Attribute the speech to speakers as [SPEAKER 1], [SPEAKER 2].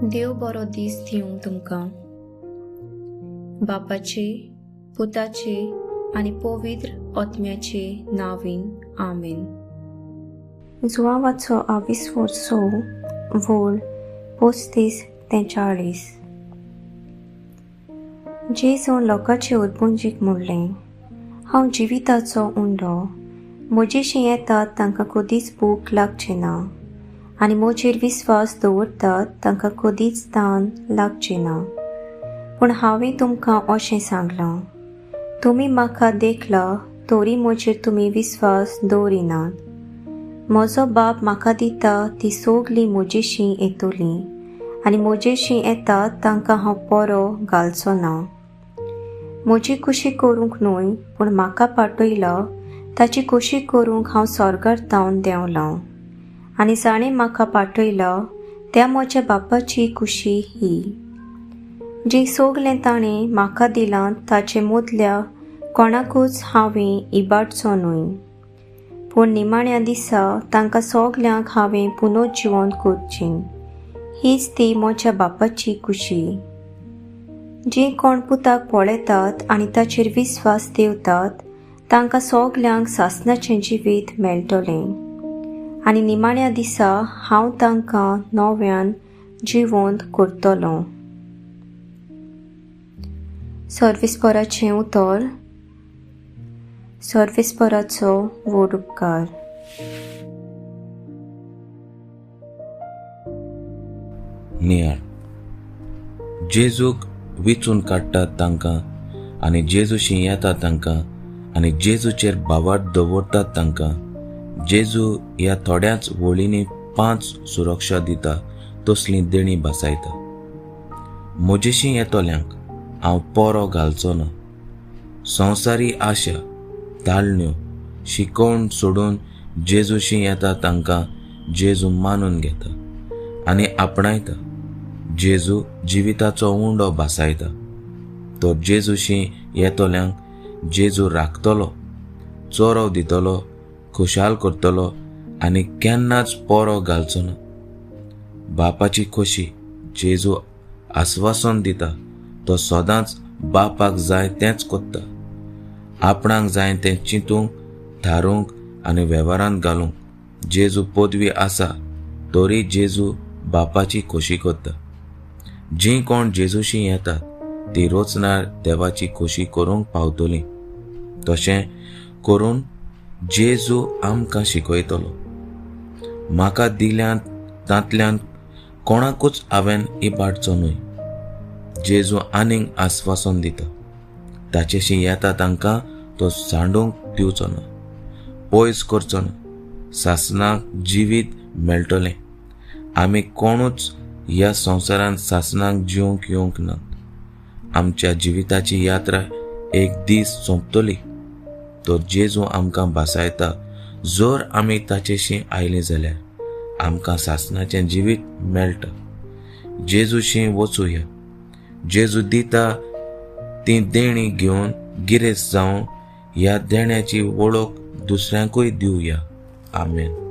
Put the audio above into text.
[SPEAKER 1] देव बरो दीस दिवं तुमकां. बापाचे, पुताचे आनी पवित्र आत्म्याचे नांवान, आमेन. जुवांवाचो आविस्वोर 6 वोळ 35 ते 40. जेजून लोकांचे उरपुंजीक म्हणलें, हांव जिविताचो उंडो. म्हजेशी येतात तांकां कदीच भूक लागची ना आनी म्हजेर विस्वास दवरतात तांकां कदीच तान लागची ना. पूण हांवें तुमकां अशें सांगलां, तुमी म्हाका देखला तरी म्हजेर तुमी विस्वास दवरिनात. म्हजो बाप म्हाका दिता ती सगळीं म्हजेशी येतली आनी म्हजेशी येतात तांकां हांव परो घालचो ना. म्हजी खुशी करूंक न्हय, पूण म्हाका पाठयला ताची खुशी करूंक हांव स्वर्गार तावन देंवलां. आनी जाणें म्हाका पाठयला त्या म्हज्या बापाची खुशी ही, जी सगळें ताणें म्हाका दिलां ताचे मदल्या कोणाकूच हांवें इबाडचो न्हय, पूण निमाण्या दिसा तांकां सगल्यांक हांवें पुनर्जिवन करचें. हीच ती म्हज्या बापाची खुशी. जी कोण पुताक पळयतात आनी ताचेर विस्वास दवरतात तांकां सगल्यांक सासणाचें जिवीत मेळटलें आनी निमाण्या दिसा हांव तांकां नव्यान जिवंत करतलो. सर्वेस्पराचें उतर. सर्वेस्पराचो व्हड उपकार.
[SPEAKER 2] नियाळ. जेजूक विचून काडटात तांकां आनी जेजूशी येता तांकां आनी जेजूचेर भावार्थ दवरतात तांकां जेजू ह्या थोड्याच वळींनी 5 सुरक्षा दिता तसली देणी भासायता. म्हजेशी येतल्यांक हांव पोरो घालचो ना. संवसारी आशा, ताळण्यो, शिकोवण सोडून जेजूशी येता तांकां जेजू मानून घेता आनी आपणायता. जेजू जिविताचो उंडो भासायता. तो जेजूशी येतल्यांक जेजू राखतलो, चोरो दितलो, खुशाल करतलो आनी केन्नाच पोरो घालचो ना. बापाची खोशी जेजू आस्वासन दिता. तो सदांच बापाक जाय तेंच कोत्ता. आपणाक जाय तें चिंतूंक, थारोवंक आनी वेव्हारांत घालूंक जेजू पदवी आसा तरी जेजू बापाची खोशी करता. जीं कोण जेजूशी येतात ती रोचणार देवाची खोशी करूंक पावतली. तशें करून जेजू आमकां शिकयतलो. म्हाका दिल्यान तांतल्यान कोणाकूच हांवें इबाडचो न्हय. जेजू आनीक आस्वासन दिता. ताचेशी येता तांकां तो सांडूंक दिवचो ना, पयस करचो ना. सासणाक जिवीत मेळटलें. आमी कोणूच ह्या संवसारांत सासणाक जिवंक येवंक नात. आमच्या जिविताची यात्रा एक दीस सोंपतली. तो जेजू आमकां भासायता, जर आमी ताचेशी आयले जाल्यार आमकां सासणाचें जिवीत मेळटा. जेजूशी वचुया. जेजू दिता ती देणी घेवन गिरेस्त जावन ह्या देण्याची वळख दुसऱ्यांकूय दिवया. आमेन.